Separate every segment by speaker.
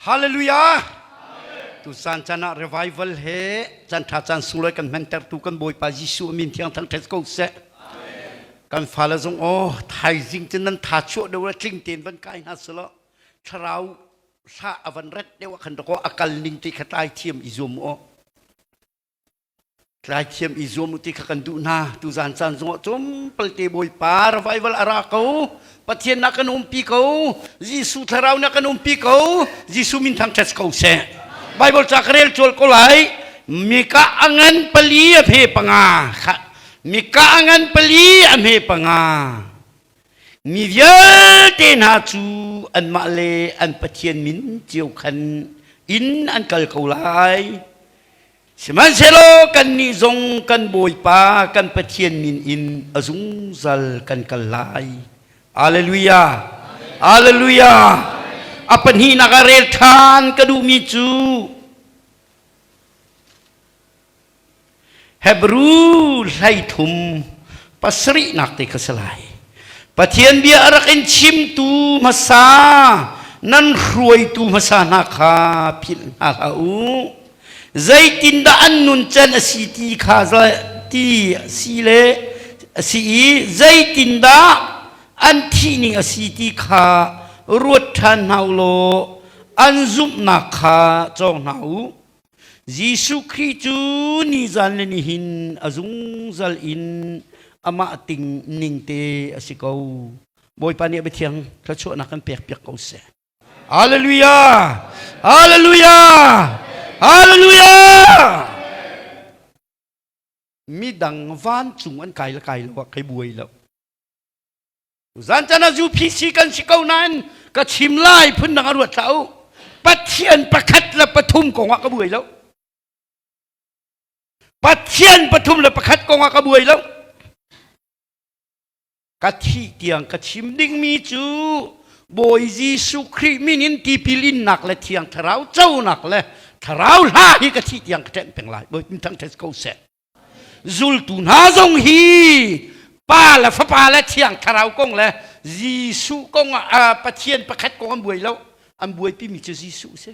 Speaker 1: Hallelujah! Tucaan caan ah revival he caan ṭha caan sunglawi kan hmantertu kan Bawipa Jesuh min thiang thangṭhat ko seh. Kan fale zong aw thaizing cu nan tha chuah deuh le tling tein van kai hna selaw thlarau hla a van ret deuh ah khan dakaw a kal ning ti kha tlai thiam i zuam u. Tlaithiam i zuam u ti kha kan duh hna. Tuzan caan zongah tlawmpalte Bawipa revival a ra ko. Pathian na kan umpi ko. Jesuh thlarau na kan umpi ko. Jesuh min thangṭhat ko seh. Bible ca ka rel cual ko lai. Mika a ngan pali a hme panga. Mika a ngan pali a hme panga. Mi vialte hna cu anmah le an Pathian min cio khan inn an kal ko lai. Sihmanhsehlaw kannih zong kan Bawipa kan Pathian min in a zungzal kan kal lai. Alleluia! Alleluia! A pahnihnak ah rel ṭhan ka duhmi cu Hebru 13 pasarihnak te kha si lai. Pathian bia a rak in chimtu hmasa nan hruaitu hmasa hna kha philh hna hlah u. Zeitindah an nuncan a si ti kha ti si le a si i zeitindah an thihning a si ti kha ruat ṭhan hna u law an zumhnak kha cawng hna u. Jesuh Khrih cu nizan le nihin a zungzal in amah ting ning te a si ko. Bawipa nih a biathiang thluachuahnak kan pekpiak ko seh. Hallelujah! Hallelujah! Hallelujah! Midang vancung an kai le kai lo ah kai buai lo. Zan chan ah UPC kan si ko nain ka chim lai phun dang a ruat hlah u. Pathian pakhat le pathum kong ah ka buai lo. Pathian pathum le pakhat kong ah ka buai lo. Ka thih tiang ka chim dingmi cu Bawi Jesuh Khrih min in tipil innak le Thiang Thlarau conak le Thlarau hla hi ka thih tiang ka ṭenh peng lai. Bawi thangṭhat ko seh. Zultu hna zong hi Pa le Fapa le Thiang Thlarau kong le Jesuh kong ah Pathian pakhat kong an buai lo. An buaipimi cu Jesuh si.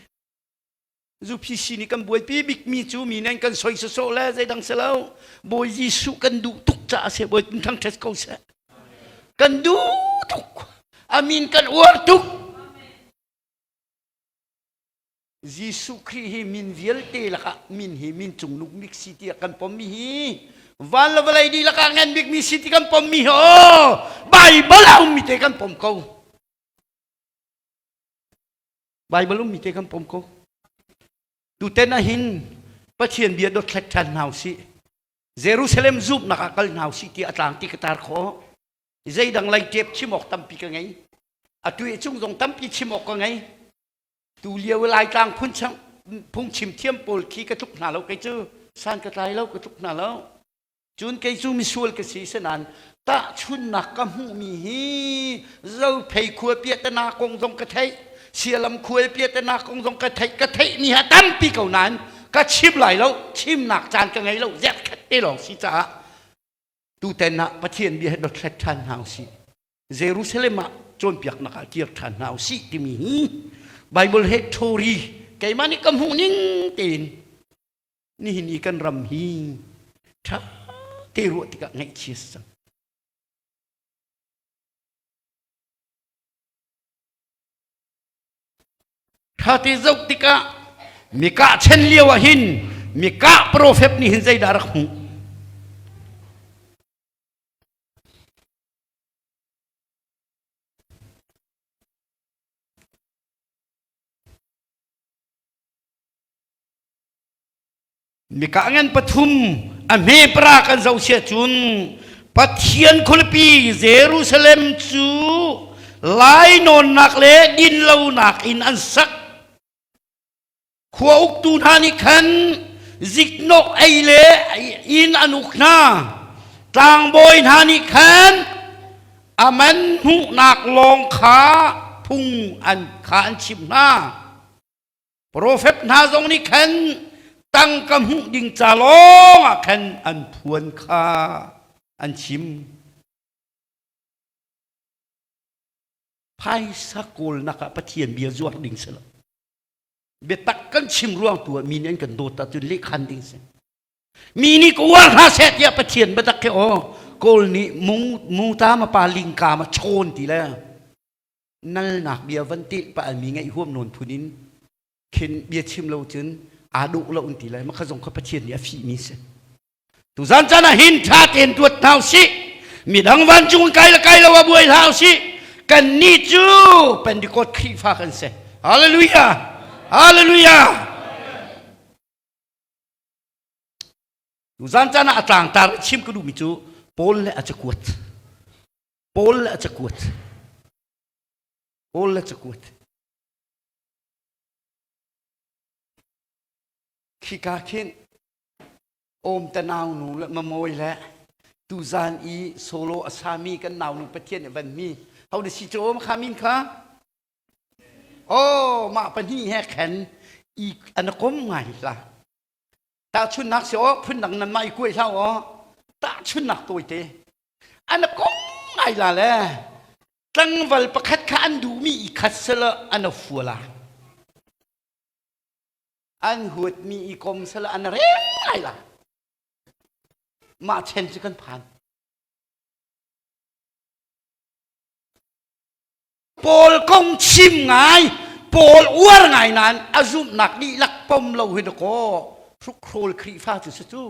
Speaker 1: UPC nih kan buaipi bikmi cu mi nih an kan soi sawsawh le zeidang si lo. Bawi Jesuh kan duh tuk caah si Bawi thangṭhat ko seh. Kan duh tuk. A min kan uar tuk. Jesuh Khrih hi min vialte lakah min hi min cungnung bik si tiah kan pommi hi van le vawlei dihlak ah ngan bikmi si ti kan pommi hi aw Bible a ummi te kan pom ko. Baibal ummi te kan pom ko. Tuten ahhin Pathian bia dothlat ṭhan hna usih. Jerusalem zumhnak ah kal hna usih ti a tlang ti ka tar khawh. Zeidang lei ṭep chim awk tampi ka ngei. Atu i cung zong tampi chim awk ka ngei. Tu lio Laitlang phun phungchim thiam pawl khi ka tluk hna lo kei cu san ka tlai lo ka tluk hna lo. Cun kei cu misual ka si senain tahchunnak ka hmuhmi hi Zophei khua piahtana kong zong ka theih, Sialam khua piahtana kong zong ka theih, ka theihmi ha tampi ko nain ka chim lai lo, chimnak caan ka ngei lo, zerkhat te lawng si caah tuten ah Pathian bia he dothlat ṭhan hna usih. Jerusalem ah cawnpiaknak ah kir ṭhan hna usih timi hi Bible he ṭhori keimah nih ka hmuh ning tein nihin i kan ram hi ṭha te ruah tikah ngaihchia si cang. Ṭha te zoh tikah mikah chen lio ah hin mikah profet nih hin zeidah rak hmuh? Mika ngan pathum a hme para kan zoh sia cun Pathian khualipi Jerusalem cu lainawnnak le dinlonak in an sak. Khua uktu hna nih khan ziknawh ei le inn an uk hna. Tlangbawi hna nih khan a man hmuhnak lawng kha phung an kha an chimh hna. Profet hna zong nih khan tangka hmuh ding ca lawng ah khan an phuan kha an chim. Phaisa kawlnak ah Pathian bia zuar ding si lo. Biatak kan chim ruang tu ah mi nih an kan dawt ahcun lehkhan ding si. Mi nih ka uar hna seh tiah Pathian biatak khi aw Kawl nih mu mu ta ma pa lingka ma chawn ti le nalnak bia van telh pa mi ngaih huam nawn phun in khin bia chim lo cun aa dawh lo ti le makha zong kha Pathian nih a fih mi si. Tuzan caan ah hin ṭha tein tuat hna usih. Midang vancung kai le kai lo ah buai hlah usih. Kannih cu Pentecost Khrihfa kan si. Hallelujah! Hallelujah! Tuzan caan ah a tlangtar chim ka duhmi cu Paul le a cakuat. Paul le a cakuat. Paul le cakuat. Khika khin Awm ta naunu le mamawi le tuzan i solo a sami kan naunu Pathian nih van mi ho na si cu awm kha min kha oh mah pahnih he khan i an kom ngai la tahchunnak si aw phundang nan mah i kuai hlah aw tahchunnak tawite an kom ngai la le tlangval pakhat kha an duhmi i khat sela an a fuala An huatmi i kom sala an rem lai la. Mah chen cu kan phan. Paul kong chim ngai, Paul uar ngai nain a zumhnak dihlak pom lo hi dakaw hrukhrawl Khrihfa cu si cu.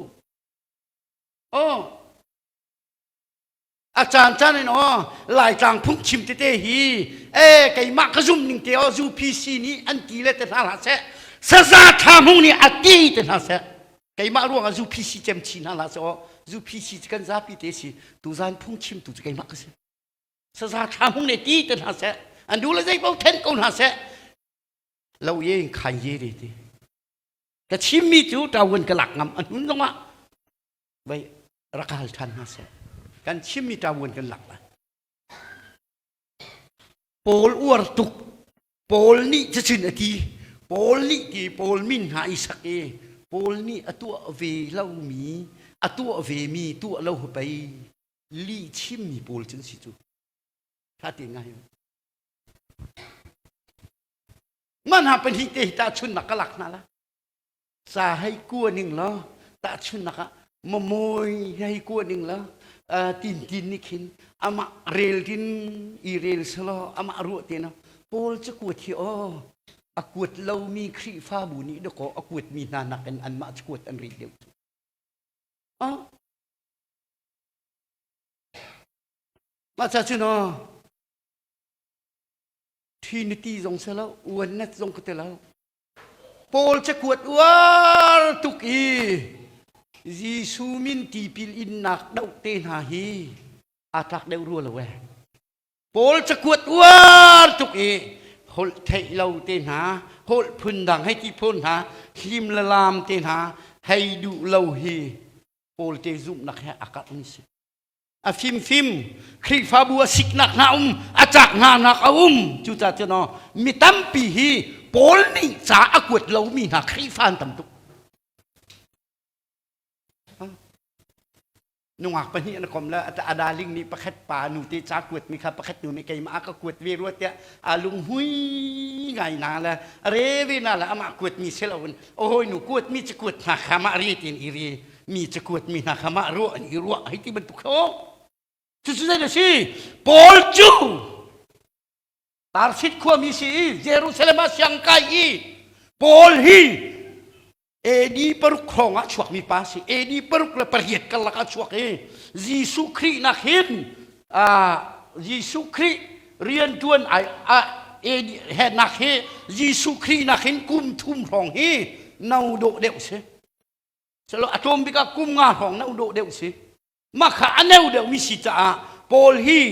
Speaker 1: Oh, a caan caan in aw laitlang phungchim tete hi e keimah ka zum ning te aw UPC nih an ti le te hna hlah seh saza tha hmung nih a ti te hna seh keimah ruang ah UPC cem chi hna hlah seh aw UPC cu kan zapi te si tuzan phungchim tu cu keimah ka si saza tha hmung nih ti te hna seh an du le zei paoh then ko hna seh lo ye in khan ye re ti ka chimmi cu tawun ka lak ngam an hun zongah vai rak hal ṭhan hna seh kan chimmi ṭavuan kan lak lai Paul uar tuk Paul nih cacin a ti Paul nih ti Paul min hna i sak i Paul nih a tuah ve lomi a tuah ve mi tuah lo pei lih chimmi pawl cun si cu tha te ngai man ha pahnih te hi tahchunnak ka lak hna la Ca hei kua ning law tahchunhnak ah mamawi hei kua ning law tintin nih khin amah rel din i rel selaw amah ruah te na Paul cu kuat hi aw a kuat lomi Khrihfabu nih dakaw a kuatmi hna nakin anmah cu kuat an rel deuh cu. Ah. Mah ca cun aw Trinity zong selaw oneness zong ka ti lo Paul cakuat uar tuk i Jesuh min tipil innak doh te hna hi aa tlak deuh rua lo ee. Paul cakuat uar tuk i holh theih lo te hna, holh phundang hei ti phun hna, hlim le laam te hna hei duh lo hi Paul te zumhnak he aa kalh mi si. A fimfim Khrihfabu a siknak hna um a cak hna nak a um cucaah cun aw mi tampi hi Paul nih ca a kuat lomi hna Khrihfa an tam tuk nungak pahnih an kom le a darling nih pakhat pa nu te ca kuat mi kha pakhat nu nih keimah ka kuat ve rua tiah a lunghmui ngai na le re ve na le amah kuat mi si loin a hawi nu kuat mi cu kuat hna kha mah ri tin i ri mi cakuat mi hna kha mah ruah an i ruah hei ti bantuk kha cucu zei a si Paul cu Tarsit khuami si i Jerusalem ah siang kai i Paul hi AD paruk hrawng ah chuakmi pa si AD 68 karlak ah chuak i Jesuh Khrih nak hin Jesuh Khrih riantuan ai AD he nak hi Jesuh Khrih nak hin kum thum hrawng hi no dawh deuh si Selo a tlawm bik ah kum nga hrawng na dawh deuh si. Mah kha a neu deuhmi si caah Paul hi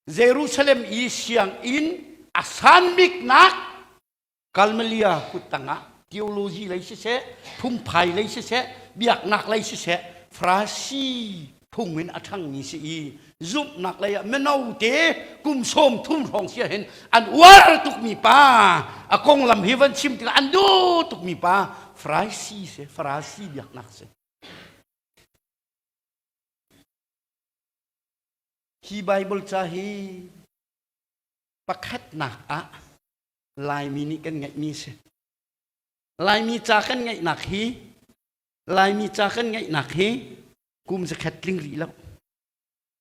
Speaker 1: Jerusalem i sianginn a san biknak Kalmalia kut tangah theology lei siseh, phungphai lei siseh, biaknak lei siseh, Farasi phung in a ṭhangmi si i zumhnak lei ah mino te kum 30 hrawng sia hin an uar tukmi pa a konglam hi van chim tikah an duh tukmi pa Farasi si Farasi biaknak si hi Bible ca hi pakhatnak ah. Laimi nih kan ngeihmi si. Laimi ca kan ngeihnak hi Laimi ca kan ngeihnak hi kum zakhat tling rih lo.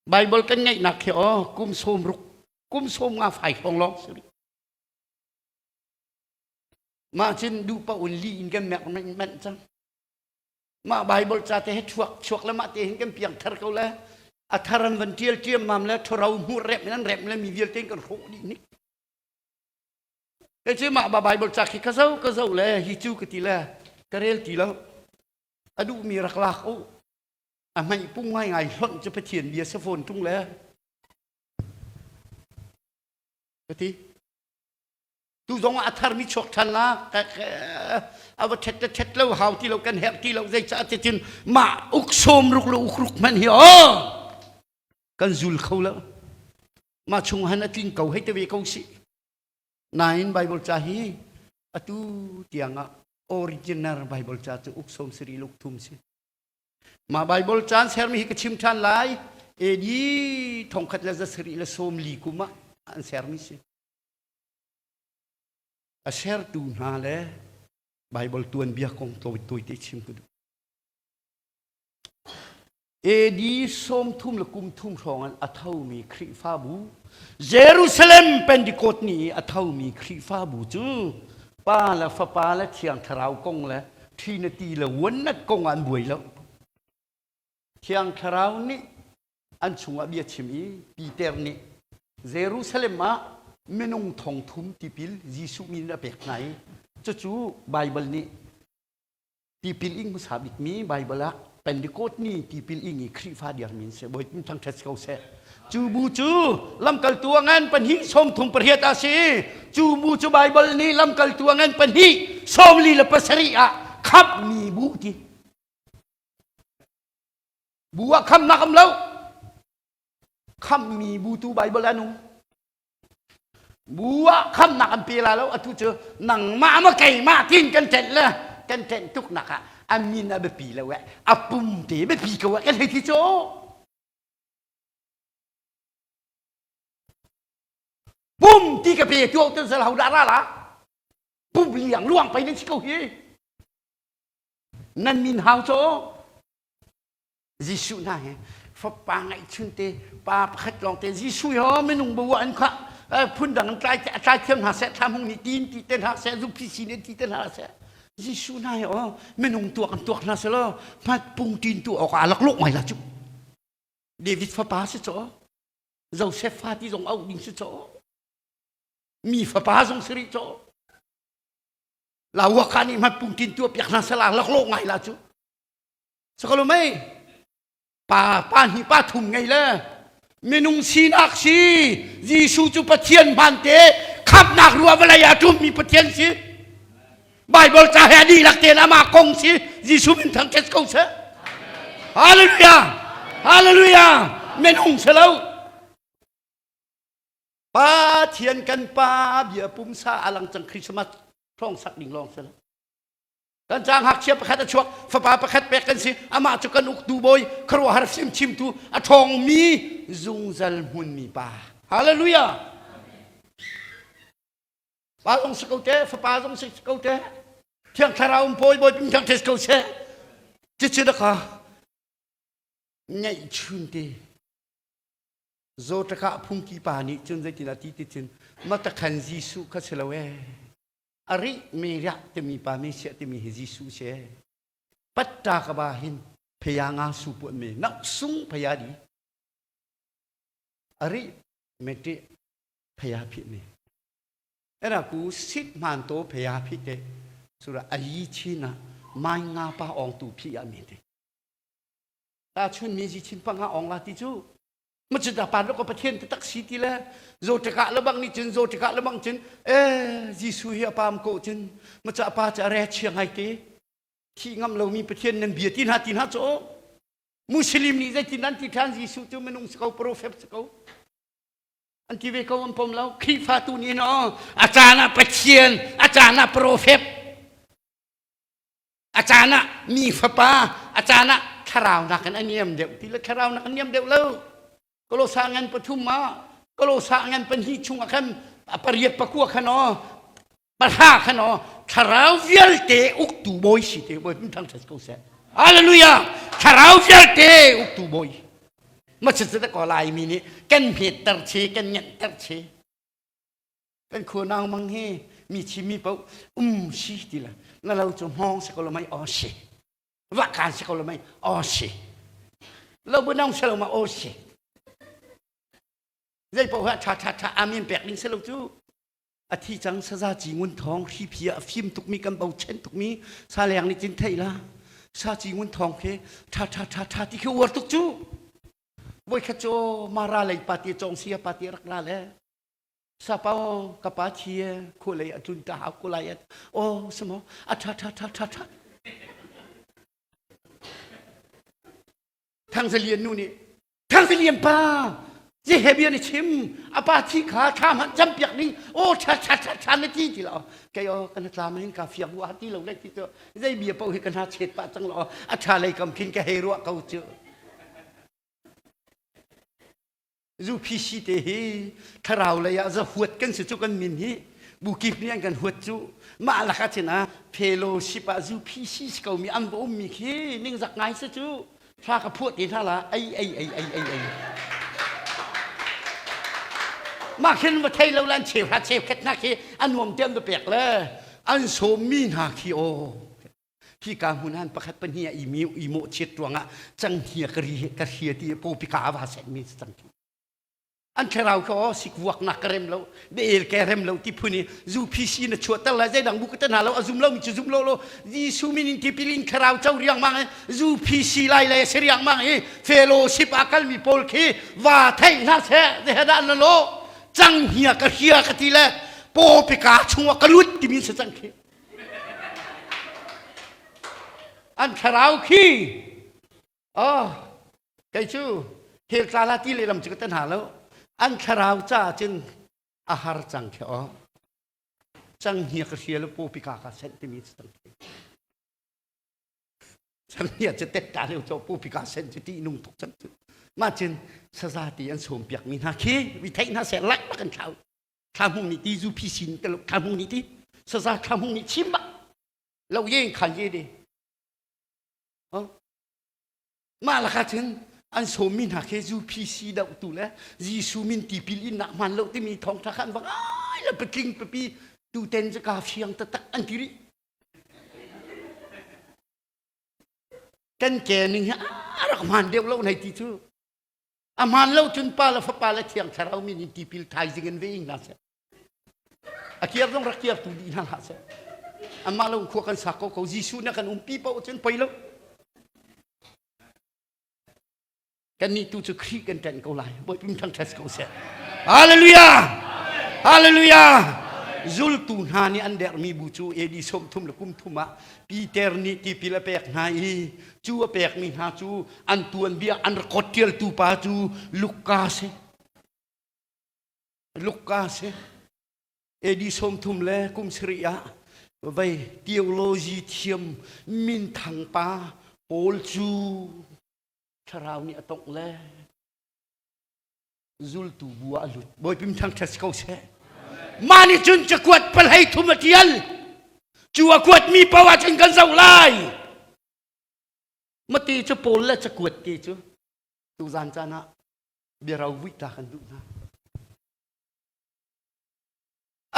Speaker 1: Bible kan ngeihnak hi aw kum sawm ruk kum sawm nga fai hrawng lawng si rih. Mah cun duh paoh in li in kan mek manh cang. Mah Bible ca te he chuak chuak le mah te hin kan piang thar ko le a thar an van tial tiam mam le thoro hmur rep in an rep le mi vialte kan hrawh dih nik. Kei cu mah ba Bible ca khi ka zo ka zo le hi cu ka ti le ka rel ti lo. A duhmi rak lak u. A hmaih pung ngai ngai hlonh cu Pathian bia si fawn tung le. Ka ti. Tu zong ah a tharmi chuak ṭhan la a va ṭhet le ṭhet lo hau ti lo kan herh ti lo zeicah ti cun mah uk sawm ruk le uk ruk hmanh hi aw kan zul kho lo. Mah chung han a tling ko hei te ve ko si. Nain Bible ca hi atu tiang ah original Bible ca cu uk sawm sarih le uk thum si. Mah Bible caan sermi hi ka chim ṭhan lai. AD thongkhat le za sarih le sawm li kum ah an sermi si. A sertu hna le Bible tuanbia kong tawi te chim ka duh. AD 30 le kum thum hrawng an a thomi Khrihfabu Jerusalem Pentecost ni i a thomi Khrihfabu cu Pa le Fapa le Thiang Thlarau kong le Trinity le Oneness kong ah an buai lo. Thiang Thlarau nih an chungah bia chim i Peter nih Jerusalem ah minung thong thum tipil Jesuh min in a pek hna i cucu Baibal nih Tipil ing hmasa bikmi Baibal ah Pentecost ni tipil ing i Khrihfa dirmi an si. Bawipa thangṭhat ko seh. Cu bu cu lamkaltu a ngan pahnih sawm thum pariat ah si. Cu bu cu Baibal nih lamkaltu a ngan pahnih sawm li le pasarih ah khamhmi bu ti. Bu ah khamnak am lo. Khamhmi bu tu Baibal an um. Bu ah khamnak an pe la lo atu cu nangmah ma keimah tin kan ṭenh le kan ṭenh tuk nak ah a min a biapi lo eh a pum te biapi ko eh kan hei ti cu pum ti ka pe tu tan sal ho dah ra la pum liang luang pei nan si ko hi nan min hau cho Jesuh hna he fapa ngaihchun te pa pakhat lawng te Jesuh hi minung bu an kha phundang an tlai tlai thiam hna seh thlam hung nih tin ti te hna seh zuphi si nih ti te hna seh Jesuh hna hi aw minung tuak an tuak hna selaw hmat pung tin tu awk a laklawh ngai la cu David fapa si chaw Joseph fa ti zong auh ding si chaw mi fapa zong si rih chaw la waka nih hmat pung tin tu piak hna sela laklawh ngai la cu Sakalo mei pa pa hnih pa thum ngei le minung sinak si Jesuh cu Pathian hmante khamhnak rua vawlei ah ṭummi Pathian si Bible ca he a dihlak tein amah kong si Jesuh min thangṭhat ko seh Hallelujah Hallelujah minung si lo Pathian kan pa bia pumsa alang cang Christmas thawng sak ding lawng si lo Kan ca ngakchia pakhat a chuak, fapa pakhat pek kan si. Amah cu kan uktu bawi, khuaruahhar fimchimtu, a ṭhawngmi zungzal hmunmi pa. Hallelujah! Pa zong si ko te, fapa zong si ko te. Thiang Thlarau um pawi bawi pim thiang tes ko seh. Cucu da ka ngeihchun te. Zawtaka phungki pa nih cun zeitin a ti ti cun matakhan Jesuh kha si lo ee. A rih mi riah timi pa mi siah timi hi Jesuh si. Patta ka ba hin phaya nga su puan me nak sung phaya di. A rih me ti phaya phi me. Era ku sit man to phaya phi te sura ali china mai nga pa ong tu phi ya mi te. Ta chun mi ji chin pa nga ong la ti chu Macuda pa ko Pathian taktak si ti le zo tikah le bang nih cun zo tikah le bang cun eh Jesuh hi a pam ko cun maca pa cu a re chia ngai te thi ngam lomi Pathian nan bia ti hna ti hna cu Muslim nih zeitin an ti ṭhan Jesuh cu minung si ko prophet si ko an ti ve ko an pom lo Khrihfa tu nih no a caan ah Pathian a caan ah prophet A caan ah mi fapa, a caan ah thlarau nakin a niam deuh ti le thlarau nak a niam deuh lo. Kolosa ngan pathum ah, Kolosa ngan pahnih chung ah khan a pariat pakua khan aw. Pahra khan aw thlarau vialte uktu bawi si te bawi pum thang ko seh. Hallelujah! Thlarau vialte uktu bawi. Ma chu chu ko lai mi nih kan hmetter che kan ngenhter che. Kan khua nau mang hi mi chim mi paoh um si ti la na lo cu hmawng si ko lo mai aw si. Va kan si ko lo mai aw si. Lo bu nong si lo ma aw si. Zei paoh ha tha tha tha amen pek ding si lo cu. A thi cang saza ci ngun thawng hriphi ah a fim tukmi kan bochan tukmi saleng nih cin theih la sa ci ngun thawng khi tha tha tha tha ti khi uar tuk cu voikhat cu mara lei pa ti cong sia pa ti rak la le sa pa ka pa thi khu lei a tlun ta hau ko lai o samo a tha tha tha tha tha Thangzalian nu nih Thangzalian pa Zi he bia ni chim a pa thi kha thla hmanh cam piak ding o tha tha tha tha na ti ti lo kei o kan tla ma hin ka fiang wa ti lo le ti to zei bia po hi kan ha chet pa cang lo a tha lei kam khin ka hei ruah ko cu zu phi te hi thlarau lei ah za huat kan si cu kan min hi bu kip nih an kan huat cu mah lak ah cun ah fellowship ah zu phi si ko mi an va um mi khi ningzak ngai si cu Thla ka phuah te hna la ei ei ei ei ei ei. Mah khin va thei lo lan cheu hra cheu khat hna khi a nuam te an va pek le an sawm mi hna khi aw khi ka hmun han pakhat pahnih ah i mi i mawh chiat ruangah cang hia ka ri ka hria ti pawpi ka va set mi cang khi An thlarau kha aw sikvuaknak ka rem lo, bia ke rem lo ti phun i zu phisi na chuahter lai zeidang bu ka te hna lo a zum lomi cu zum lo lo Jesuh min in tipil in thlarau co riangmang i zu phisi lai le si riangmang i fellowship ah kalmi pawl khi va theih hna seh zehadah na lo cang hia ka hria ka ti le pawpika chungah ka lut timi si cang khi an thlarau khi Oh, kei cu hell tla la ti lehlam cu ka tan hna lo. An thlarau caah cun a har cang khi aw. Cang hnia ka hria le pawpi ka ka senh timi cu cang khi. Cang hnia cu tet ta leo cho pawpi ka senh cu ti nung tuk cang cu. Mah cun saza ti an sawm piak mi hna khi vi theih hna seh lak bak an thlau. Thla hmung nih ti zu phi sin te thla hmung nih ti saza thla hmung nih chim bak lo yeng khan ye de. Mah lakah cun an sawmmi hna khi UPC dohtu le Jesuh min tipil innak hmaan lo timi thawngṭha kha an va ngai le patling pipi tuten cu kaa fiang taktak an ti rih. Kan ke ning hi a rak hmaan deuh lo nei ti cu. A hmaan lo cun pa le fapa le thiang thlarau min in tipil thaizing in ve ing hna seh. A kiar zong rak kiar tu dih hna hlah seh. Anmah lo khua kan sak ko ko Jesuh na kan umpi paoh cun poi lo. Kannih tu cu Khrih kan ṭanh ko lai. Bawipa thangṭhat ko seh. Hallelujah! Hallelujah! Zultu hna nih an derhmi bu cu AD 30 le kum thum ah Peter nih tipil a pek hna i cu a pekmi hna cu an tuanbia an record ṭialtu pa cu Luka si. Luka si. AD 30 le kum sarih ah vei theology thiam minthang pa Paul cu thlarau nih a tongh le zultu bu ah a lut. Bawipim thangṭhat si ko seh. Mah nih cun cakuat palhei thum a ṭial. Cu a kuatmi paoh ah cun kan zoh lai. Mati cu Paul le cakuat ti cu tuzan caan ah biaro vuih ta kan duh hna.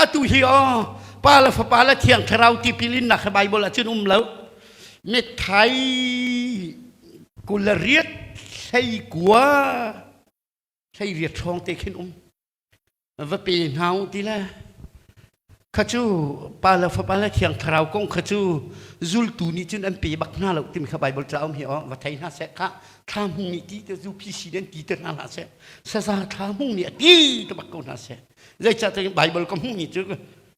Speaker 1: Atu hi aw pa le fapa le thiang thlarau tipil innak hi Bible ah cun um lo. Mithai 28 hlei kua hlei riat hrawng te khin um. Va pe hna u ti le kha cu pa le fapa le thiang thlarau kong kha cu zultu nih cun an pe bak hna lo timi kha Bible ca um hi aw va thei hna seh kha thla hmung nih ti te zu PC den ti te hna hlah seh saza thla hmung nih a ti te bak ko hna seh zeicah te Bible ka hmuh mi cu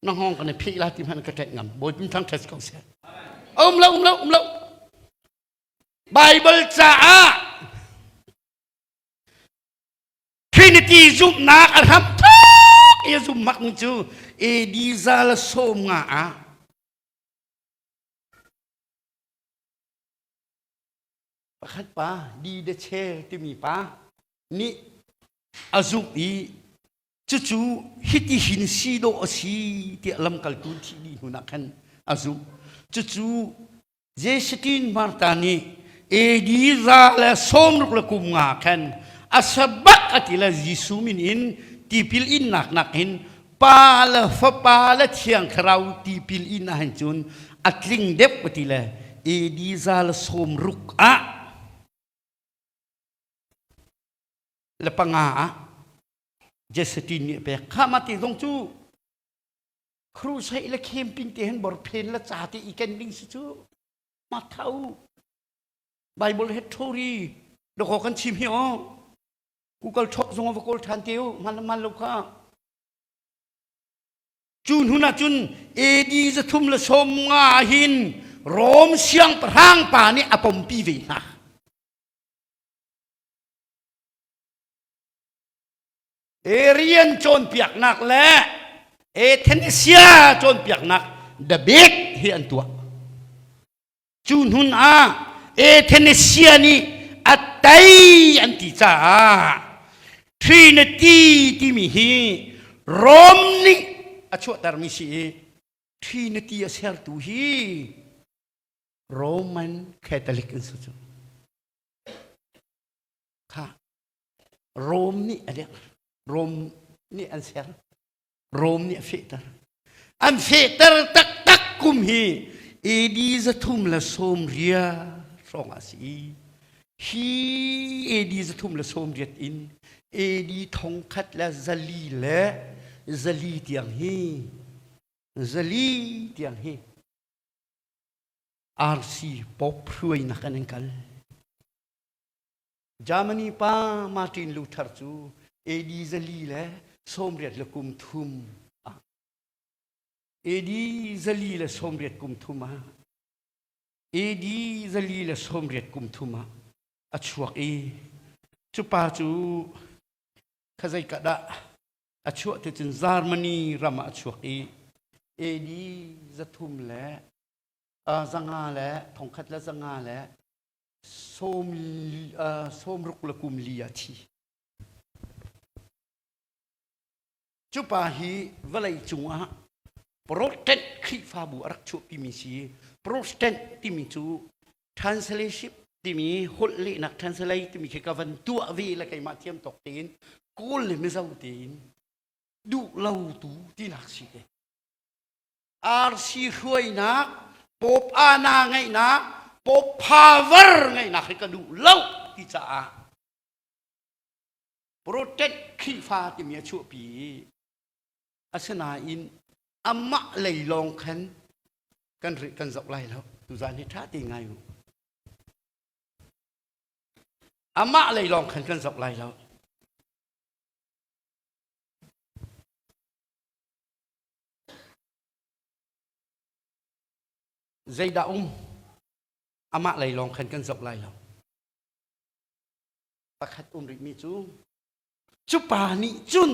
Speaker 1: na hngawng kan i pheh la ti hmanh ka ṭek ngam Bawipa thang ṭhat ko seh um lo um lo um lo Bible caah Trinity zumhnak a hram thuk i a zum makmi cu AD zal 50 ah pakhat pa Di De Che timi pa nih a zumh i. Cucu hiti hin si dawh a si tiah lamkaltu thih dih hnu ah khan a zumh. Cucu Jesutin Martha nih AD 165 khan a sabak a ti le Jesuh min in tipil innak nakin Pa le Fapa le Thiang Thlarau tipil in ahhin cun a tling deuh a ti le AD 160 ah le panga ah Jesutin nih a pek. Kha mah ti zong cu crusade le camping te hin borphen le ca te i ken ding si cu ma thau Bible he thori doko kan chim hi o Google thok zong va kawl than te u man man lo kha cu hnun ah cun AD 350 hin Rom siangpahrang pa nih a pompi ve hna. Arian cawnpiaknak le Athenasia cawnpiaknak debate hi an tuah. Cu hnun ah Athenasia nih a tei an ti caah Trinity timi hi Rome nih a chuahtermi si i Trinity a sertu hi Roman Catholic an si cu. Kha Rom nih a dirh. Rom nih an ser. Rom nih a fehter. An fehter taktak kum hi AD 390 hrawng ah si. Hi AD 390 in AD 1404 tiang hi 400 tiang hi RC Pope hruainak an kal. Germany pa Martin Luther cu AD 483 ah AD 483 ah AD 483 ah a chuak i cu pa cu khazei ka dah a chuah ti cun Germany ram ah a chuak i AD 300 le zanga le thongkhat le zanga le sawm, sawmruk le kum li a thi. Cu pa hi vawlei cungah Protestant Khrihfabu a rak chuahpimi si. Protestant timi cu translation timi holh lehnak translate timi khi ka van tuah ve le keimah thiam tawk tein Kawl le Mizo tein duh lo tu tinak si te. RC hruainak, Pope ana ngeihnak, Pope power ngeihnak hi ka duh lo ti caah Protest Khrihfa timi a chuahpi i asinain amah lei lawng khan kan rih kan zoh lai lo tuzaan hi ṭha te ngai u amah lei lawng khan kan zoh lai lo Zeidah um? Amah lei lawng khan kan zoh lai lo. Pakhat um rihmi cu cu pa nih cun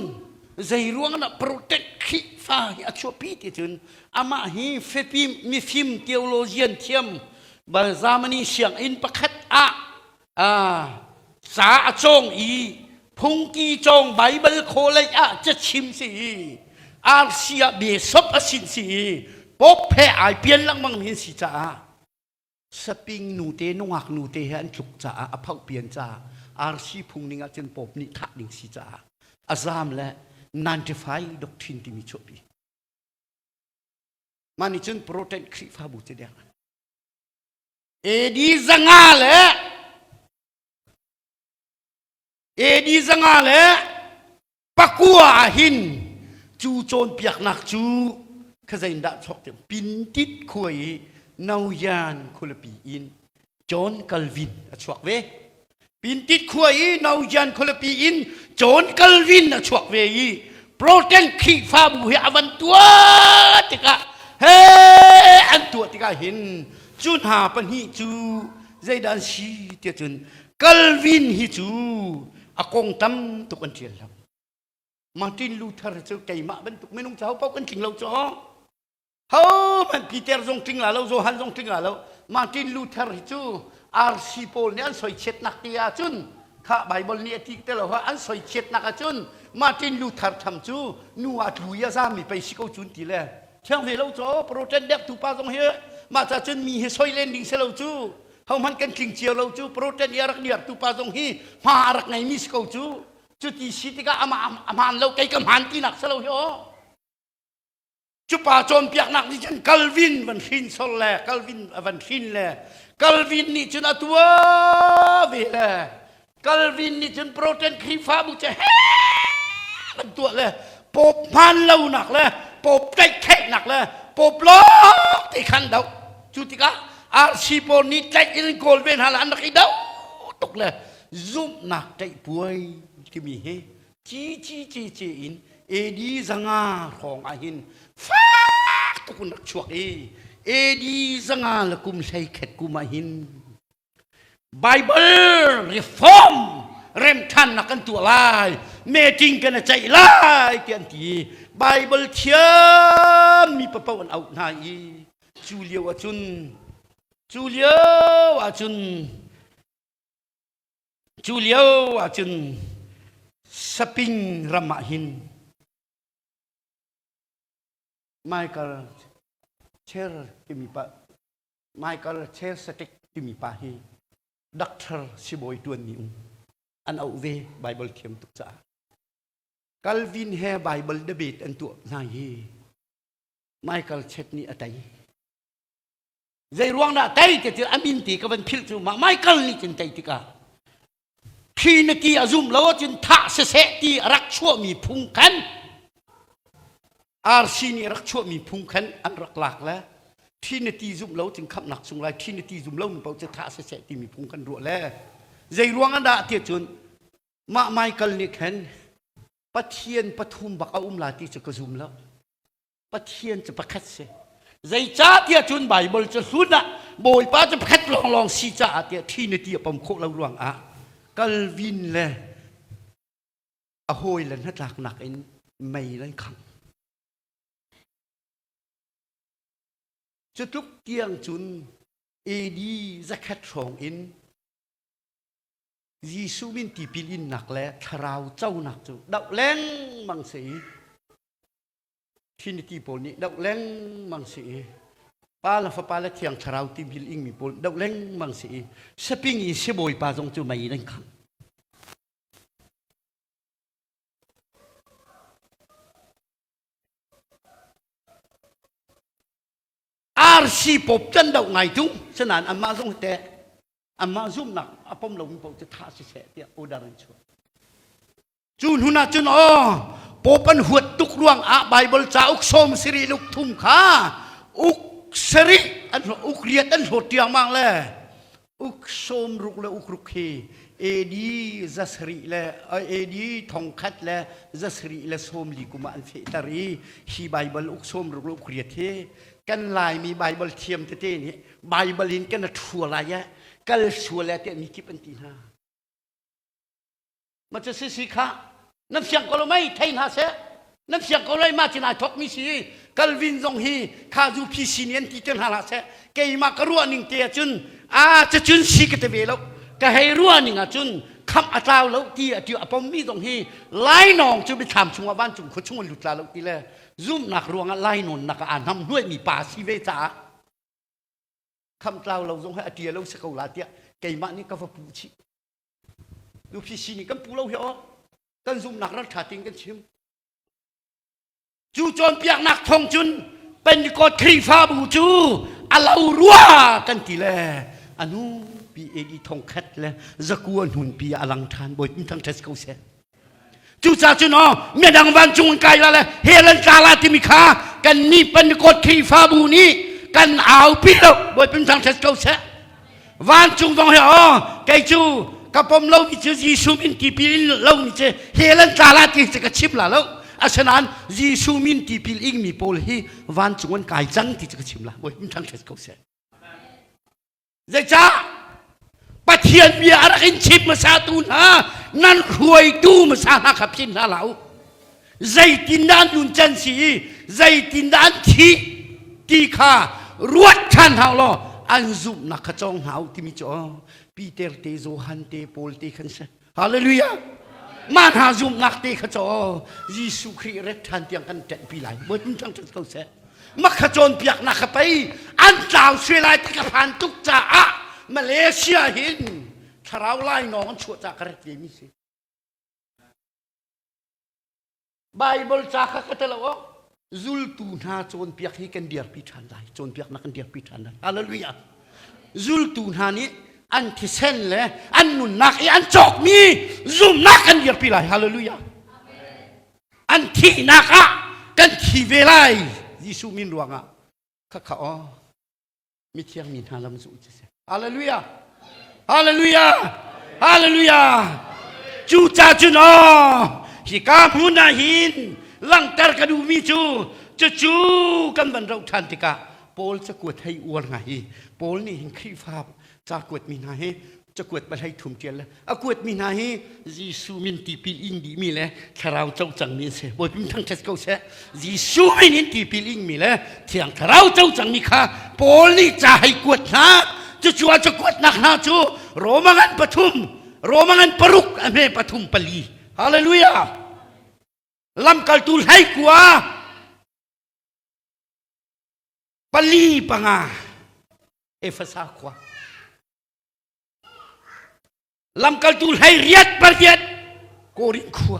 Speaker 1: zei ruang dah protect Khrihfa hi a chuahpi ti cun amah hi fepim mifim theologian thiam Germany sianginn pakhat ah ca a cawng i phungki cawng Baibal khawlei ah cachim si i RC ah bishop a sin si i Pope he ai pian lengmang mi an si caah saping nute nungak nute he an tluk caah a phoh pian caah RC phung ning ah cun Pope nih thah ding si caah a zam le 95 doctrine timi chuahpi mah nih cun Protestant Khrihfabu cu deng AD zanga le AD 240 ah hin cu cawnpiaknak cu khazein dah chuak ti pintit khua i Nauyan khualipi in John Calvin a chuak ve. Pintit khua i Nauyan khualipi in John Calvin a chuak ve i Protestant Khrihfabu hi a van tuah tikah he an tuah tikah hin cu hna pahnih cu zeidah an si tiah cun Calvin hi cu a kong tam tuk an ṭial lo. Martin Luther cu keimah bantuk minung cu hopaoh kan tling lo cu. Hohmanh Peter zong tling la lo, Johan zong tling la lo. Martin Luther hi cu RC pawl nih an soichiatnak ti ahcun kha Bible nih a ti te lo an soichiatnak ahcun Martin Luther tham cu nu ah tlu i a zaammi pei si ko cun ti le thiang ve lo caw Protestant dek tu pa zong hi mah ca cun mi hi soi len ding si lo cu hohmanh kan tling cio lo cu Protestant i a rak niar tu pa zong hi hma a rak ngeimi si ko cu cuti si tikah amah a hmaan lo kei ka hmaan tinak si lo hi aw Cu pa cawnpiaknak nih cun Calvin van hrin sol le Calvin van hrin le Calvin nih cun a tuah ve le Calvin nih cun Protestant Khrihfabu cu he van tuah le Pope hmaan lonak le Pope tlaihkheihnak le Pope lawng te khan doh. Cu tikah RC pawl nih tlaih in kawl ve hna le an rak i doh tuk le zumhnak tlaih puai timi hi ci ci ci ci in AD zanga hrawng ah hin fak tuk in rak chuak i AD zanga le kum hlei khat kum ah hin Bible reform remthannak kan tuah lai meeting kan ceih lai ti an ti Bible thiam mi papoh an auh hna i cu lio ahcun cu lio ahcun Cu lio ahcun Saping ram ah hin Michael Cher timi pa Michael Chersatik timi pa hi doctor sibawi tuanmi um an auh ve Bible thiam tuk caah Calvin he Bible debate an tuah hna hi Michael Chet nih a tei Zei ruang dah tei ti a min ti ka van philh cu mah Michael nih cun tei tikah Trinity a zum lo ahcun thah siseh ti a rak chuahmi phung khan RC nih a rak chuahmi phung khan an rak lak le Trinity zum lo cun khamhnak sung lai Trinity zum lo mi paoh cu thah siseh timi phung kan ruah le zei ruang ah dah ti cun mah Michael nih khan Pathian pathum bak a um la ti cu ka zum lo Pathian cu pakhat si. Zeicahtiah cun Baibal cu hlun ah Bawipa cu pakhat lawnglawng si caah tiah Trinity a pom khawh lo ruangah Calvin le a hawile hnatlaknak in mei an khangh. Cutluk tiang cun AD zakhat hrawng in Jesuh min tipil innak le thlarau conak cu doh lengmang si i Trinity pawl nih doh lengmang si i Pa le Fapa le Thiang Thlarau tipil ingmi pawl doh lengmang si i saping i sibawi pa zong cu mei in an khangh. RC pop can doh ngai tung sinain anmah zong teh anmah zumhnak a pom lomi paoh cu thah siseh tiah order an chuah. Cu hnun ah cun aw Pope an huat tuk ruang ah Bible cauk sawm sarih le uk thum kha uk sarih an uk riat an hlawt tiangmang le uk sawm ruk le uk ruk hi AD zasarih le AD thongkhat le zasarih le sawm li kum ah an fehter i hi Bible uk sawm ruk le uk riat hi kan Laimi Bible thiam tete nih Bible in kan a thua lai ah kal sual eh tiah mi kip an ti hna. Ma cu si si kha nan fiang ko lo mei thei hna seh nan fiang ko lai ma cin ai thok mi si Calvin zong hi kha zu PC nih an ti te hna hlah seh keimah ka ruah ning te ahcun a cacun si ka te ve lo ka hei ruah ning ahcun khamh a tlau lo ti a ti a pom mi zong hi lainawng cu mithlam chungah vancung khua chung an lut la lo ti le zumhnak ruangah lainawn nak ah aa hnam hnuai mi pa si ve caah khamh tlau lo zong hi a tia lo si ko la tiah keimah nih ka va puh chih UPC nih kan pu lo hi aw kan zumhnak ral ṭha tein kan chim cu cawnpiaknak thawng cun Pentecost Khrihfabu cu a lo rua kan ti le anu pi AD thong khat le zakua hnun pi a lang ṭhan bawi thang ṭhat ko seh cucaah cun aw midang vancung in kai la le hell an tla la timi kha kan nih Pentecost Khrihfabu nih kan aupi lo bawi thang ṭhat ko seh Vancung zong hi aw kei cu ka pom lo mi cu Jesuh min tipil in lo mi cu hell an tla la ti cu ka chim la lo asinain Jesuh min tipil ing mi pawl hi vancung an kai cang ti cu ka chim la bawi min thangṭhat ko seh zeicah Pathian bia a rak in chim hmasa tu hna nan hruaitu hmasa hna kha phin hna hlah u zeitindah an nun can si i zeitindah an thih ti kha ruat ṭhan hna law an zumhnak kha cawng hna u timi cu Peter te Johan te Paul te khan si hallelujah. Mah hna zumhnak te kha caw Jesuh Khrih ret ṭhan tiang kan ṭenhpi lai. Bawipa thangṭhat ko seh. Makha cawnpiaknak kha pei an tlau suai lai ti ka phan tuk caah Malaysia hin thlarau lainawng an chuah caah ka ret ve mi si. Bible ca kha ka telo oh. Zultu hna cawnpiak hi kan dirpi ṭhan lai. Cawnpiaknak kan dirpi ṭhan lai. Hallelujah. Zultu hna nih an thisen le an nunnak i an cawkmi zumnak kan dirpi lai. Hallelujah. An thihnak ah kan thi ve lai. Jesuh min ruangah. Khakha aw. Mithiang mi hna lam zu ci si. Hallelujah. Hallelujah. Hallelujah. Cu ca cun aw hika hmun ah hin langhter ka duhmi cu cucu kan van roh ṭhan tikah Paul cakuat hei uar ngai hi Paul nih hin Khrihfa ca kuatmi hna hi cakuat pahlei thum ṭial le a kuatmi hna hi Jesuh min tipil ing dihmi le thlarau co cangmi an si. Bawipa min thangṭhat ko seh. Jesuh min in tipil ingmi le Thiang Thlarau co cangmi kha Paul nih ca hei kuat hna. Cucu a cakuatnak hna cu Roma ngan pathum, Roma ngan paruk, a hme pathum pali. Hallelujah! Lamkaltu hlei kua pali panga Efesa khua. Lamkaltu hlei riat pariat Korin khua.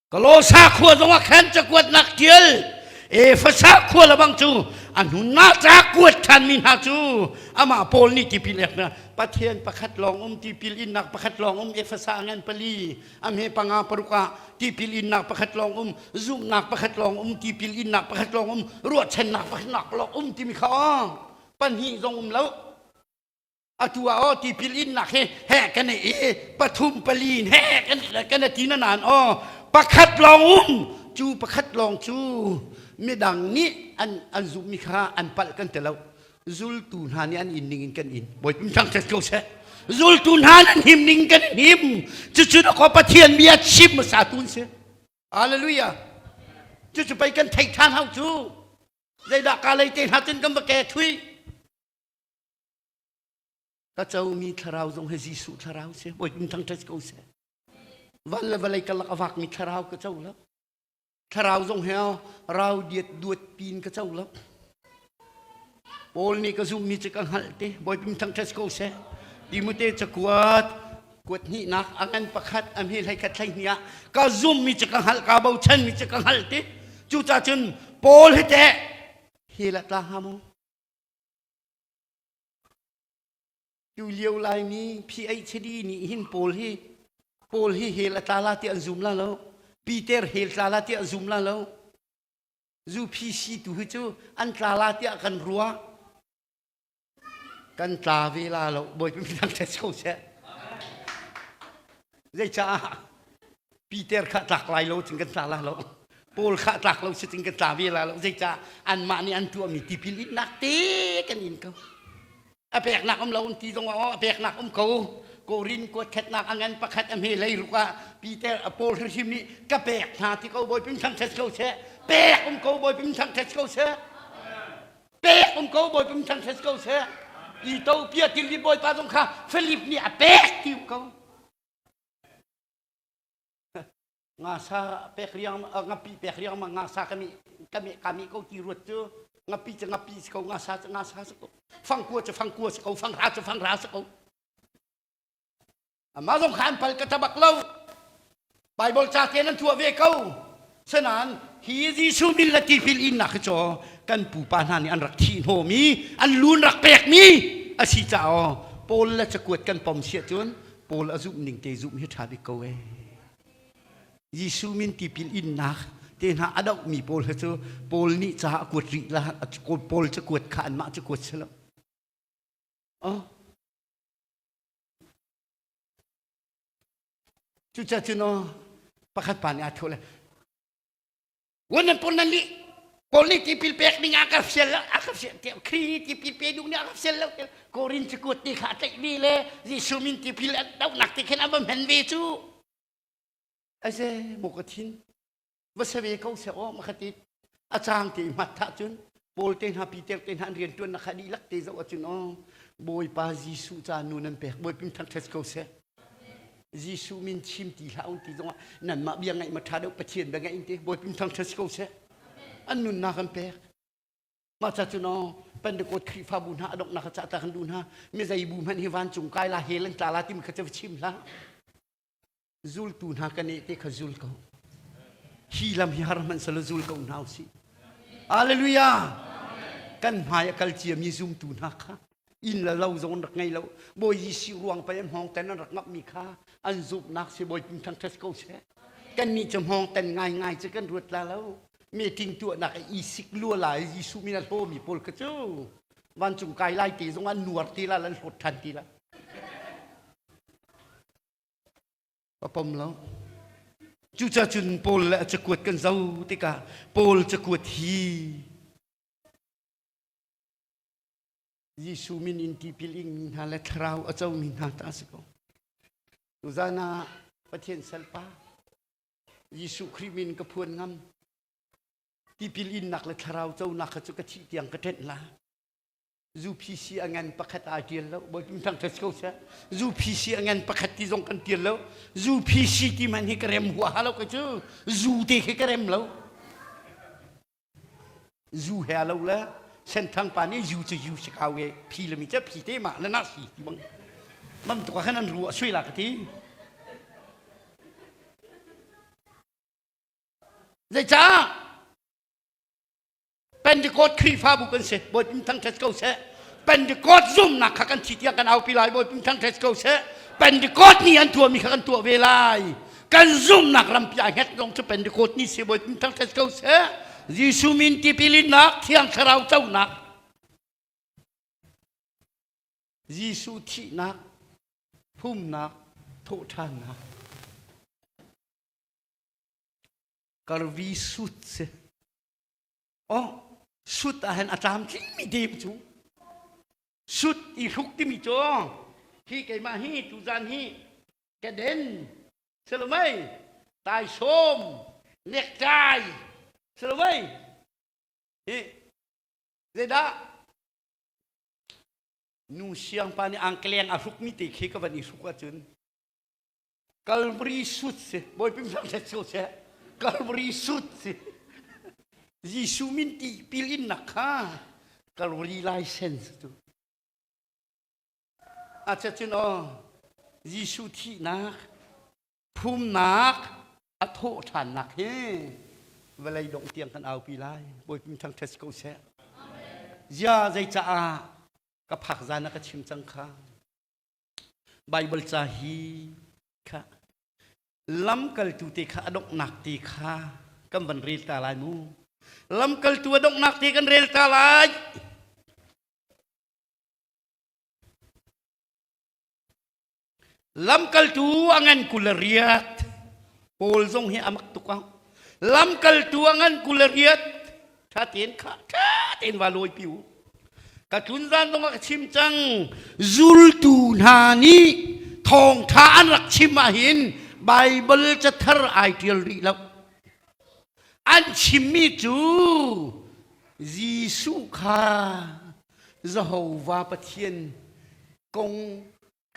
Speaker 1: Kolosa khua zong ah khan cakuatnak tial Efasa khua lebang cu a hnunna ca kuat ṭhanmi hna cu amah Paul nih tipil ek na Pathian pakhat lawng um tipil innak pakhat lawng um Efasa ngan pali a hme panga paruk ah tipil innak pakhat lawng um zumhnak pakhat lawng um tipil innak pakhat lawng um ruahchannak pakhat lawng um timi kha aw pahnih zong um lo atu ah aw tipil innak hi he kan i pathum pali he kan kan ti na nan aw pakhat lawng um cu pakhat lawng cu midang nih an an zumhmi kha an palh kan ti lo Zultu hna nih an in ning in kan in. Bawipa thangṭhat ko seh. Zultu hna nan him ning kan him. Cucu na ko Pathian bia chim hmasa tu si. Hallelujah. Cucu pei kan theih ṭhan hau cu. Zeidah ka lei te hna cun kan va ke thui. Ka comi thlarau zong hi Jesuh thlarau si. Bawipa thangṭhat ko seh. Van le vawlei karlak a vakmi thlarau ka co lo. Thlarau zong he rau diat duat pin ka co lo. Paul nih ka zummi cu ka hngalh te Bawipa thangṭhat ko seh. Timote cakuat kuat hnihnak a ngan pakhat a hme hlei khat hlei hnih ah ka zummi cu ka hngalh ka bochanmi cu ka hngalh te. Cucaah cun Paul hi teh hi la tla hnga maw? Tu lio Laimi PhD nih hin Paul hi Paul hi hell a tla la ti an zum la lo. Peter hell tla la ti an zum la lo. UPC tu hi cu an tla la tiah kan ruah. Kan tla ve la lo. Bawipa midang test ko seh. Zeicaah Peter kha tlak lai lo cun kan tla la lo. Paul kha tlak lo si cun kan tla ve la lo. Zeicah anmah nih an tuahmi tipil innak te kan in ko. A peknak um lo ti zong ah a peknak um ko. Korin kuat khatnak a ngan pakhat a hme lei ruk ah Peter a Paul hrimhrim nih ka pek hna ti ko Bawipa thangṭhat ko seh. Pek um ko Bawipa thangṭhat ko seh. Pek um ko Bawipa thangṭhat ko seh. Ethiopia tili Bawipa zong kha Philip nih a pek ti um ko. Ngasa pek riang ngapi pek riang ma ngasa kami kami kami ko ti ruat cu ngapi cu ngapi si ko ngasa cu ngasa si ko fangkua cu fangkua si ko fangra cu fangra si ko amah zong kha an pal ka tabak lo Bible ca te nan tuah ve ko Sanan hi Jesuh min le tipil innak hi cu kan pupa hna nih an rak thih hnawmi an lun rak pekmi a si caah Paul le cakuat kan pom siah cun Paul a zumh ning te zumh hi ṭha bik ko ee. Jesuh min tipil innak te hna a dohmi pawl hi cu Paul nih ca a kuat rih la Paul cakuat kha anmah cakuat si lo. Oh. Cucaah cun aw pakhat pa nih aa thawh le Wan nan pawl nan lih Paul nih tipil pek ding a ka fial lo a ka fial Khrih nih tipil pe duh nih a ka fial lo Korin cakuat te kha a tlaih ve le Jesuh min tipil a dohnak te khin a va hman ve cu Aze maw ka thin va se ve ko seh aw ma kha ti a cang te hmat thah cun Paul te hna Peter te hna an rian ṭuannak kha dihlak te zoh ahcun aw. Bawipa Jesuh ca nu nan pek. Bawipa thangṭhat ko seh. Jesuh min chim ti hlah un ti zongah nanmah bia ngaih ma ṭha deuh Pathian bia ngaih in ti Bawipa thangṭhat ko seh. An nunnak an pek. Mah ca cu no Pentecost Khrihfabu hna a donghnak ca ta kan duh hna. Mi zei bu hmanh hi vancung kai la hell an tla la timi kha cu chim hlah. Zultu hna kan eh te kha zul ko. Hi lam hi har hmanh selaw zul ko hna usih. Hallelujah! Kan hmai a kal ciami zumtu hna kha inn le lo zong an rak ngei lo. Bawi Jesuh ruang pei an hmawng ten an rak ngamhmi kha an zumhnak si Bawi pum thangṭhat ko seh. Kannih cu hmawng ten ngaingai cu kan ruat la lo. Meeting tuahnak i isik lua lai Jesuh min a hlawmi pawl kha cu vancung kai lai te zong an nuar ti la an hlawt ṭhan ti la. A pom lo. Cucaah cun Paul le a cakuat kan zoh tikah Paul cakuat hi Jesuh min in tipil ingmi hna le thlarau a comi hna ta a si ko. Tuzan ah Pathian salpa Jesuh Khrih min ka phuan ngam. Tipil innak le thlarau conak kha cu ka thih tiang ka ṭenh la. UPC a ngan pakhat aa ṭial lo. Bawipa thangṭhat ko seh. UPC a ngan pakhat ti zong kan ṭial lo. UPC ti man hi ka rem huaha lo ka cu. Zu te khi ka rem lo. Zu he lo le senthang pa nih zu cu zu si kau e phi le mi cu phi te ma le na si ti bang. Mam tuk ah khan an ru a sui la ka ti. Zeicah? Pentecost Khrihfabu kan si. Bawipa thangṭhat ko seh. Pentecost zumnak kha kan thi tiang kan aupi lai. Bawipa thangṭhat ko seh. Pentecost ni an tuahmi kha kan tuah ve lai. Kan zumnak rampi a hnget zong cu Pentecost ni si. Bawipa thangṭhat ko seh. Jesuh min tipil innak, Thiang Thlarau conak, Jesuh thihnak, phumnak, thawhṭhannak. Karvi sut si. Oh, sut ah hin a tlamtlingmi dem cu sut i hruk timi cu hi keimah hi tuzan hi keden silomei taisawm nektai silomei hi zeidah nu siangpa nih angkeleng a hrukmi te khi ka van i hruk ahcun Calvary suit si Bawipa thangṭhat si seh Calvary suit si Jesuh min ti pil in nak kha Calvary license tu a cun aw Jesuh thihnak phumnak a thawh ṭhannak hi vawlei dongh tiang kan aupi lai Bawipa thangṭhat si ko seh zia zeicaah ka phak zan ah ka chim cang kha Baibal ca hi kha lamkaltu te kha a donghnak te kha kan van rel ta lai mu. Lamkaltu a donghnak te kan rel ta lai. Lamkaltu a ngan kul riat. Paul zong hi a mak tuk ang. Lamkaltu a ngan kul riat. Tha tein kha tha tein va lawi pi u. Ka tlun zan zong ah ka chim cang. Zultu hna nih thawngṭha an rak chim ahhin Baibal cathar ai ṭial rih lo. An chimmi cu Jesuh kha Jehovah Pathian kong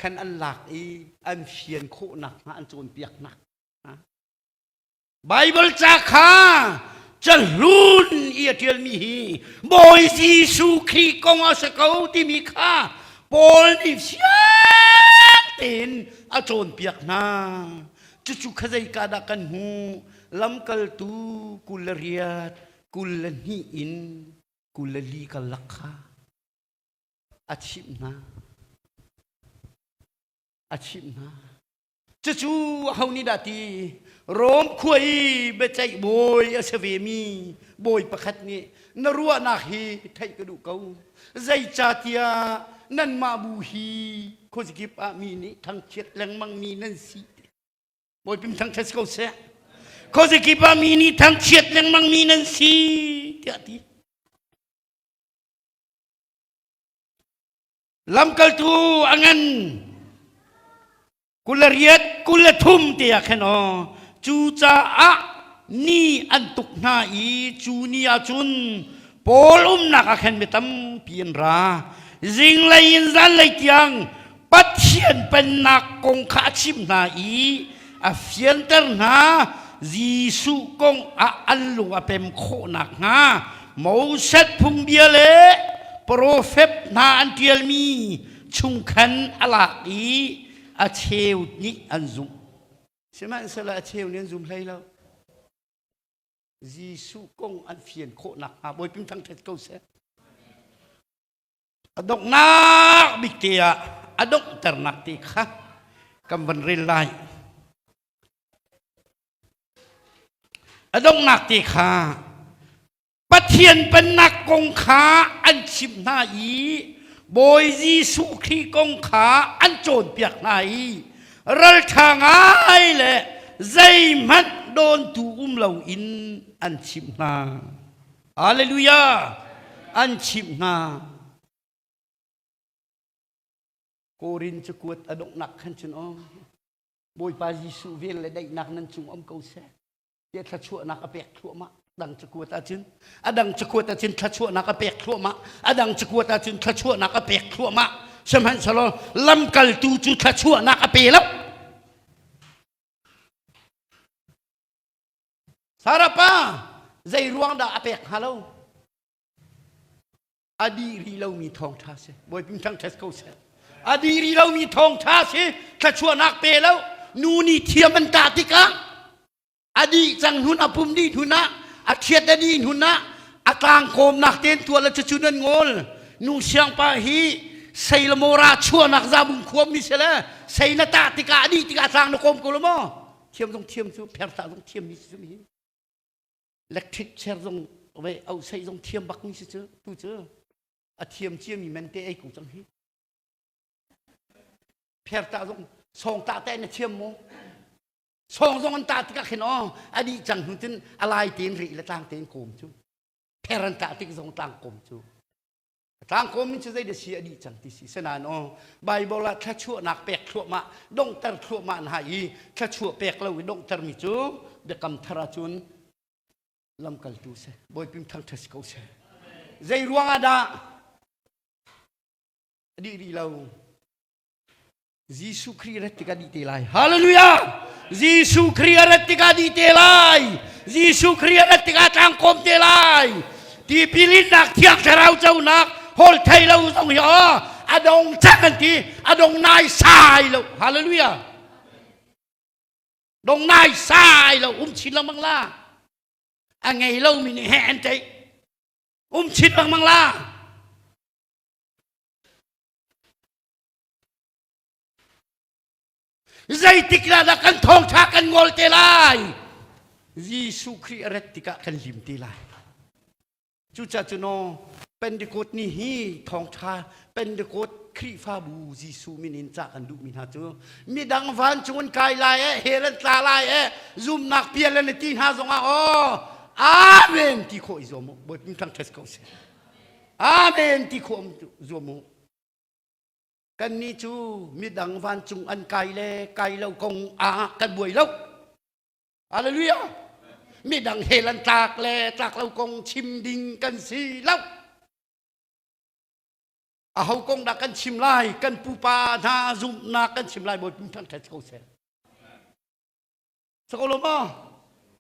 Speaker 1: khan an lak i an fian khawh nakhnga an cawnpiaknak. Baibal ca kha cahlun i a ṭialmi hi Bawi Jesuh Khrih kong a si ko timi kha Paul nih fiang tein a cawnpiak hna. Cucu kha zeika dah kan hmuh? Lamkaltu 28, 22 in 24 karlak kha a chimh hna. A chimh hna. Cucu aho nih dah ti Rom khua i biaceih bawi a si vemi bawi pakhat nih na ruahnak hi theih ka duh ko. Zeicahtiah nanmah bu hi khuazakip ah mi nih thangchiat lengmangmi nan si. Bawipa thangchiat si ko seh. Khuazakip ah mi nih thangchiat lengmangmi nan si tiah a ti. Lamkaltu a ngan 28 23 te ah khan aw cucaah ni an tuk hna i cu ni ah cun Paul umnak ah khan mi tampi an ra. Zinglei in zanlei tiang Pathian pennak kong kha a chimh hna i a fianter hna. Jesuh kong ah an lung a pem khawh nakhnga Moses phungbia le profet hna an ṭialmi chung khan a lak i a cheu nih an zumh. Sihmanhsehlaw a cheu nih an zum hlei lo. Jesuh kong an fian khawh nakhnga Bawipa thangṭhat ko seh. A donghnak bik te ah a donghternak te kha kan van rel lai. A donghnak te kha Pathian pennak kong kha an chimh hna i Bawi Jesuh Khrih kong kha an cawnpiak hna i ralṭha ngai le zeihmanh dawntu um loin an chimh hna. Hallelujah! An chimh hna. Korin cakuat a donghnak khan cun aw Bawipa Jesuh vel le daihnak nan cung um ko seh. Tiah thluachuahnak a pek thluahmah. Dang cakuat ahcun a dang cakuat ahcun thluachuahnak a pek thluahmah. A dang cakuat ahcun thluachuahnak a pek thluahmah. Sihmanhsehlaw lamkaltu cu thluachuahnak a pe lo. Sarah pa zei ruang dah a pek hnga lo? A dih rih lomi thawngṭha si. Bawipa thangṭhat ko seh. A dih rih lomi thawngṭha si. Thluachuahnak pe lo. Nu nih thiam an tah tikah a dih cang hnun a pum dih hnun ah a ṭhiat a dih hnun ah a tlangkawmnak tein tuah le cucu nan ngol. Nu siangpa hi sei le mawra chuahnak zabung khuam mi si le sei na tah tikah a dih tikah tlang na kawm ko lo maw? Thiam zong thiam cu pher tah zong thiam mi si cu mi. Electric chair zong ve au sei zong thiam bak mi si cu tu cu a thiam cia mi men te ei ko cang hi pher ta zong song ta te na thiam mu song zong an ta tikah khin aw a dih cang hnu cun a lai tein ri le tlang tein kawm cu pher an ta tik zong tlang kawm cu tlang kawm min cu zei da si a dih cang ti si senain aw Bible ah thluachuahnak pek thluahmah donghter thluahmah hna i thluachuah pek lo i donghter mi cu biakam thar ahcun lamkaltu si Bawipim thangṭhat si ko seh zei ruang ah dah a dih rih lo Jesuh Khrih rat tikah dih te lai. Hallelujah! Jesuh Khrih a rat tikah dih te lai. Jesuh Khrih a rat tikah tlangkawm te lai. Tipil innak thiang thlarau conak hol thei lo zong hi aw a dong cang an ti a dong nai sai lo. Hallelujah! Dong nai sai lo um chin lengmang la. A ngei lomi nih he an teih. Um chin lengmang la. Zeitik lah dah kan thawngṭha kan ngol te lai? Jesuh Khrih a rat tikah kan lim te lai. Cucaah cun aw Pentecost ni hi thawngṭha Pentecost Khrihfabu Jesuh min in cah kan duhmi hna cu midang vancung an kai lai eh hell an tla lai eh zumnak pial an ti hna zongah aw Amen ti khawh i zuam u Bawipa thangṭhat ko seh Amen ti khawh zuam u Kannih cu midang vancung an kai le kai lo kong ah kan buai lo. Hallelujah. Midang hell an tlak le tlak lo kong chim ding kan si lo. Aho kong dah kan chim lai? Kan pupa hna zumhnak kan chim lai Bawipa thangṭhat ko seh. Sako lo maw?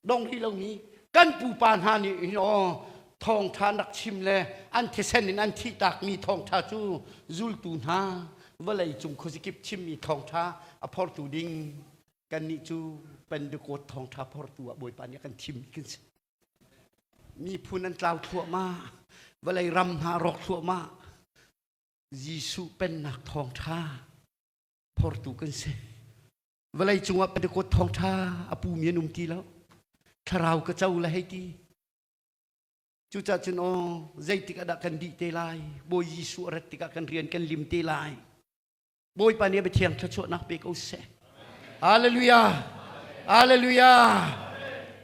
Speaker 1: Dong rih lomi kan pupa hna nih hin aw thawngṭha an rak chim le an thisen in an thihtakmi thawngṭha cu zultu hna vawlei cung khuazikip chimmi thawngṭha a phortu ding kannih cu Pentecost thawngṭha phortu ah Bawipa nih a kan thim kan si. Miphun an tlau thluahmah, vawlei ram hna rawk thluahmah. Jesuh pennak thawngṭha phortu kan si. Vawlei cungah Pentecost thawngṭha a pumi an um ti lo. Thlarau ka co le hei ti. Cucaah cun aw zeitik ah dah kan dih te lai? Bawi Jesuh a rat tikah kan rian kan lim te lai. Bawipa nih a biathiang thluachuahnak pe ko seh. Hallelujah! Hallelujah!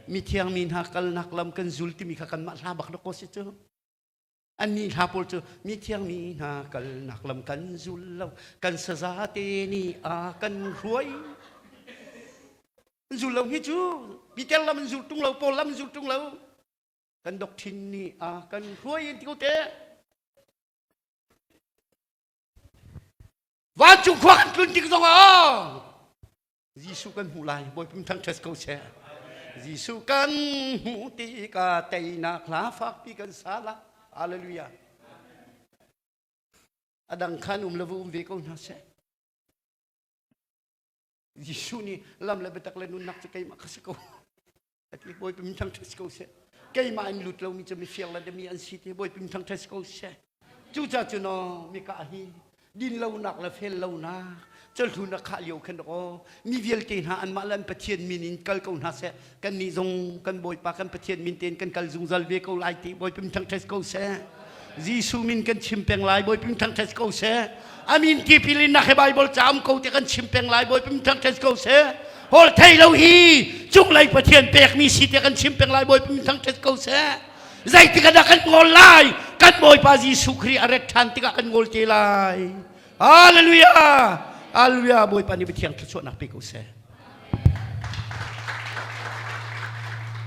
Speaker 1: Mithiang mi hna kalnak lam kan zul timi kha kanmah hla bak dawk ko si cu. Annih hla pawl cu mithiang mi hna kalnak lam kan zul lo kan saza te nih a kan hruai zul lo hi cu Peter lam in zul tung lo Paul lam in zul tung lo kan doctrine nih a kan hruai in ti ko te. Vancung khua kan tlun tik zongah Jesuh kan hmuh lai. Bawipa thangṭhat ko seh. Jesuh kan hmuh tikah teinak hla fakpi kan sa la. Hallelujah. A dang khan um le um ve ko hna seh. Jesuh nih lam le biatak le nunnak cu keimah ka si ko. Ati Bawipa min thangṭhat ko seh. Keimah in lut lomi cu mifir le dami an si ti Bawipa min thangṭhat ko seh. Cucaah cun aw mika hi din lonak le fel lonak culhlu na khah lio khan aw mi vialte hna anmah le an Pathian min in kal ko hna seh kan nih zong kan Bawipa kan Pathian min tein kan kal zungzal ve ko lai ti Bawipa min thangṭhat ko seh. Jesuh min kan chim peng lai Bawipa min thangṭhat ko seh. Amin tipil in nak he Bible ca um ko te kan chim peng lai Bawipa min thangṭhat ko seh. Hol thei lo hi cunglei Pathian pekmi si te kan chim peng lai Bawipa min thangṭhat ko seh. Zeitik ah dah kan ngol lai? Kan Bawipa Jesuh Khrih a ret ṭhan tikah kan ngol te lai. Hallelujah! Hallelujah! Bawipa nih Pathian thluachuahnak pe ko seh.